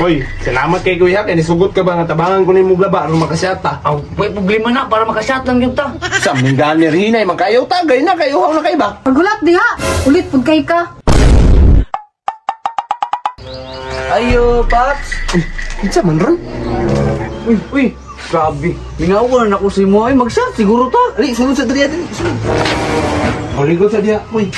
Hoy, salamat kay Kuya kay nisugot ka ba nga tabangan ko nimo glaba aron makasyata. Aw, way problema na para makasyat lang gyud ta. Sa mingganir hinay man kayo tagay na kayo uhaw na kay ba. Paghulat diha, ulit pud kay ka. Ayo, Paps. Unsa man ron? Uy, uy, grabe. Mingaw na ako sa imo ay magshot siguro ta. Ali, sulod sa diri dali, sulod. Oligod sa diha, uy.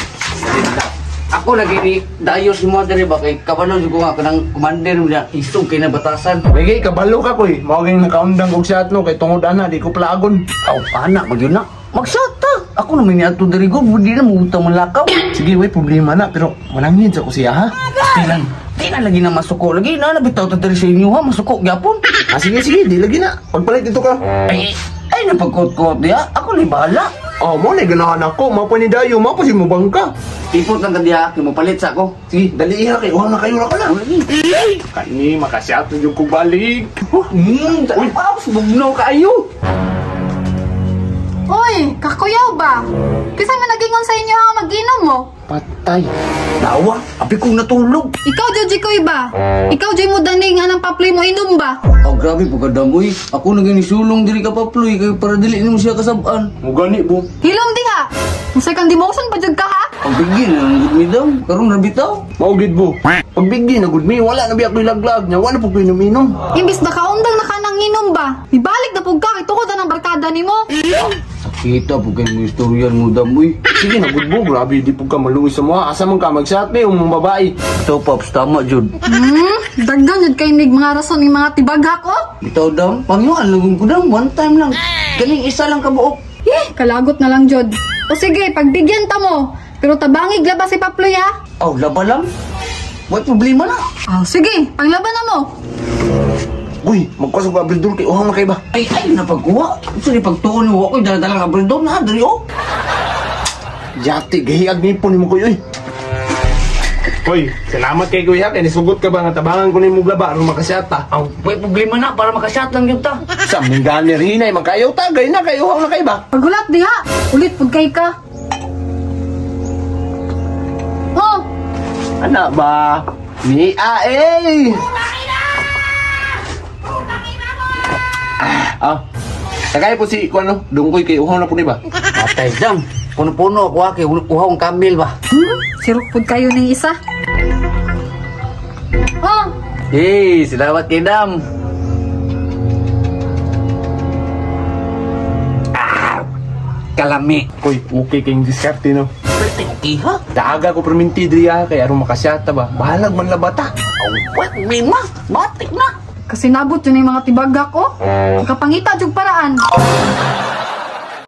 Ako lagi ni dayo si mo diri ba kay kabalo jud ko nga kanang commander mo niya isog kay nabatasan. Lagi kabalo ka koy. Mao gyud nakaundang og shot no kay tungod ana di ko plagon. Aw, ana magyud na. Magshot ta. Ako naman niadto diri go, di na mo utang manlakaw. Sige, way problema na pero mananghin sa ko siya ha. Tilan, di na lagi na masuko lagi na nabitaw ta diri sa inyo ha, masuko gyapon. Ah, sige sige, di lagi na. Pagpalit dito ka. Ay, ay napagkot-kot diha. Ako ni bahala. Oh, mo na ganahan ako. Mao pa ni Dayo, mao pa si mo bangka. Ipot lang ka diha, kay mopalit sa ako. Sige, dali iha kay uhaw na kayo ra ka na. Lagi. Kani makasyat na jud ko balik. Uy, Paps, bugnaw kaayo. Uy, kakuyaw ba? Kinsa man nagingon sa inyo ang mag-inom mo? Patay. Dawa, abi kong natulog. Ikaw jud koy ba? Ikaw jud mo daning anang paploy mo inom ba? Oh, grabe pagkadamoy. Ako na sulong diri ka paploy kay para dili nimo siya kasab-an. Mo gani bo. Hilom diha. Unsay kang demotion pa jud ka ha? Pagbigin na lang gud mi daw. Karon ra bitaw. Mao gid bo. Pagbigdi na gud mi, wala na biya ko'y laglag nya, wala po ko'y inom. Imbis na kaundang na ka nang inom ba? Ibalik na pug ka kay tukod ang barkada nimo. Sakita po kay mo istorya mo damoy. Sige na gud bo, grabe di pud ka maluoy sa mga. Asa man ka magshot ni umong babae. Ito Paps, tama jud. Daghan jud kay nig mga rason ning mga tibaghak oh. Bitaw dam, pangyuan lang ko dam, one time lang. Kaning isa lang kabuok. Eh, kalagot na lang jud. O sige, pagbigyan ta mo. Pero tabangig laba si Paploy ha. Aw, laba lang. Way problema na. Ah, sige, panglaban na mo. Uy, magkusog ka abridor kay uhaw na kay ba. Ay, ay, napagkuha. Sa ni pagtuon mo ako'y dala-dala nga abridor na, diri oh. Yati, gahiag ni po nimo koy oy. Hoy, salamat kay Kuya kay nisugot ka ba nga tabangan ko nimo glaba aron makasyata. Aw, way problema na para makasyat lang gyud ta. Sa mingganir hinay man kayo tagay na kay uhaw na kay ba. Paghulat diha, ulit pud kay ka. Oh, Ana ba? Ni a eh. Ah. Tagay po si kuno, dungkoy kay uhaw na po ni ba? Patay dam. Puno-puno ako ha, kay uhaw ang kamil ba. Sirok pud kayo ning isa. Oh, Hey, salamat kay dam. Ah, kalami. Koy, okay kayong diskarte no. Pwede okay ha? Daga ko perminti diri kay aron makasyata ba. Bahalag man labata. Aw, way problema. Batik na. Kasi nabot yun yung mga tibaghak oh. Nakapangita jud paraan.